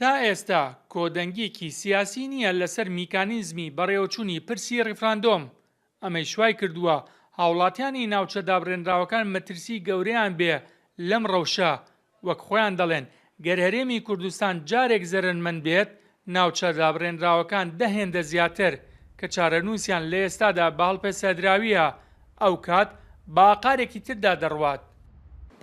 تا ئێستا کۆدەنگیەکی سیاسی نییە لەسەر میکانیزمی بەڕێوەچوونی پرسی ڕیفراندۆم، ئەمەیش وای کردووە هاوڵاتیانی ناوچە دابڕێنراوەکان مەترسی گەورەیان بێ لەم ڕەوشە، وەک خۆیان دەڵێن گەر هەرێمی کوردستان جارێک زەرەرمەند بێت، ناوچە دابڕێنراوەکان دە هێندە زیاتر، کە چارەنووسیان لە ئێستادا بە هەڵپەسێردراوییە، ئەوکات بە ئاقارێکی تردا دەڕوات.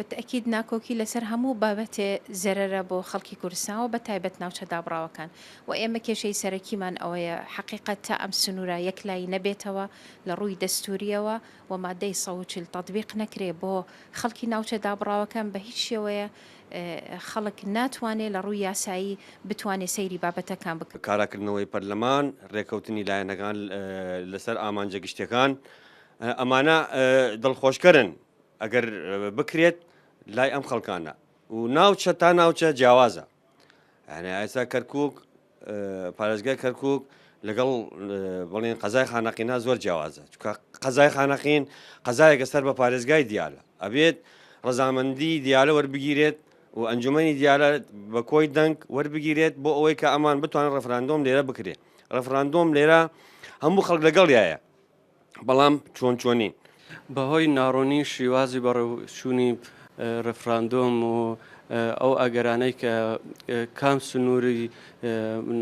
بە تەئکید ناکۆکی لەسەر هەموو بابەتێ زەرەرە بۆ خەڵکی کوردستان و بە تایبەت ناوچە دابڕاوەکان و ئێمە کێشەی سەرەکیمان ئەوەیە حەقیقەت تا ئەم سنوورە یەکلایی نەبێتەوە لە ڕووی دەستوورییەوە و مادەی 140 تەتبیق نەکرێ بۆ خەڵکی ناوچە دابڕاوەکان بە هیچ شێوەیە خەڵک ناتوانێ لە ڕووی یاسایی بتوانێ سەیری بابەتەکان بکا. کاراکردنەوەی پەرلەمان، رێککەوتنی لایەنەکان لەسەر ئامانجە گشتیەکان، ئەمانە دڵخۆشکەرن ئەگەر بکرێت لای ئەم خەڵکانە و ناوچە تا ناوچە جیاوازە. یعنی ئێستا کەرکک پارێزگای کەرکک لەگەڵ بڵێن قەزای خانەقینا زۆر جیاوازە چکە قەزای خانەقین قەزایەکە سەر بە پارێزگای دیالە ئەبێت ڕەزامەندی دیالە وەربگیرێت و ئەنجومەنی دیالە بە کۆی دەنگ وەربگیرێت بۆ ئەوەی کە ئەمان بتوانن ڕفراندۆم لێرە بکرێت ڕفراندۆم لێرە هەموو خەڵک لەگەڵیایە بەڵام چۆن چۆنین. بەهۆی ناڕوونی شیوازی بەڕێوچوونی ڕێفراندۆم و ئەو ئەگەرانەی کە کام سنووری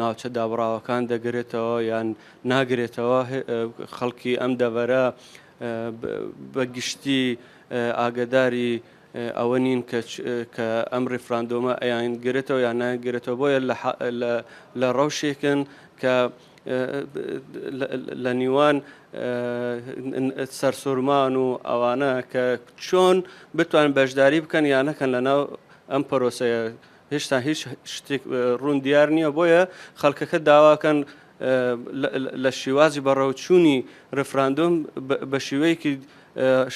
ناوچە دابڕاوەکان دەگرێتەوە یان ناگرێتەوە خەڵکی ئەم دەڤەرە بە گشتی ئاگەداری ئەوە نین کە ئەم ڕیفراندۆمە ئەیان گرێتەوە یان نایانگرێتەوە بۆیە لە ڕەوشێکن کە لە نیوان سەرسوورمان و ئەوانە کە چۆن بتوان بەشداری بکەن یا نەکەن لە ناو ئەم پرۆسەیە هێشتا هیچ شتێک ڕوون دیار نییە بۆیە خەڵکەکە داواکەن لە شێوازی بەڕێوچوونی ڕفراندۆم بە شێوەیەکی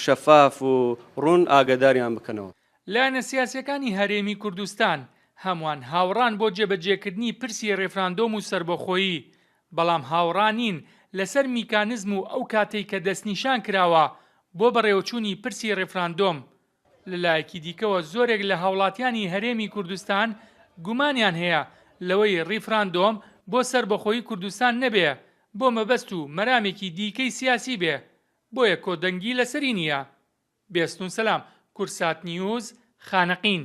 شەفاف و ڕوون ئاگاداریان بکەنەوە. لایەنە سیاسیەکانی هەرێمی کوردستان هەمووان هاوڕان بۆ جێبەجێکردنی پرسی ڕیفراندۆم و سەربەخۆیی، بەڵام هاوڕا نین لەسەر میکانزم و ئەو کاتەی کە دەستنیشان کراوە بۆ بەڕێوەچوونی پرسی ڕیفراندۆم. لە لایەکی دیکەوە زۆرێک لە هاوڵاتیانی هەرێمی کوردستان گومانیان هەیە لەوەی ڕیفراندۆم بۆ سەربەخۆیی کوردستان نەبێ بۆ مەبەست و مەرامێکی دیکەی سیاسی بێ، بۆیە کۆدەنگی لەسەری نییە. بێستون سەلام، کوردسات نیوز، خانەقین.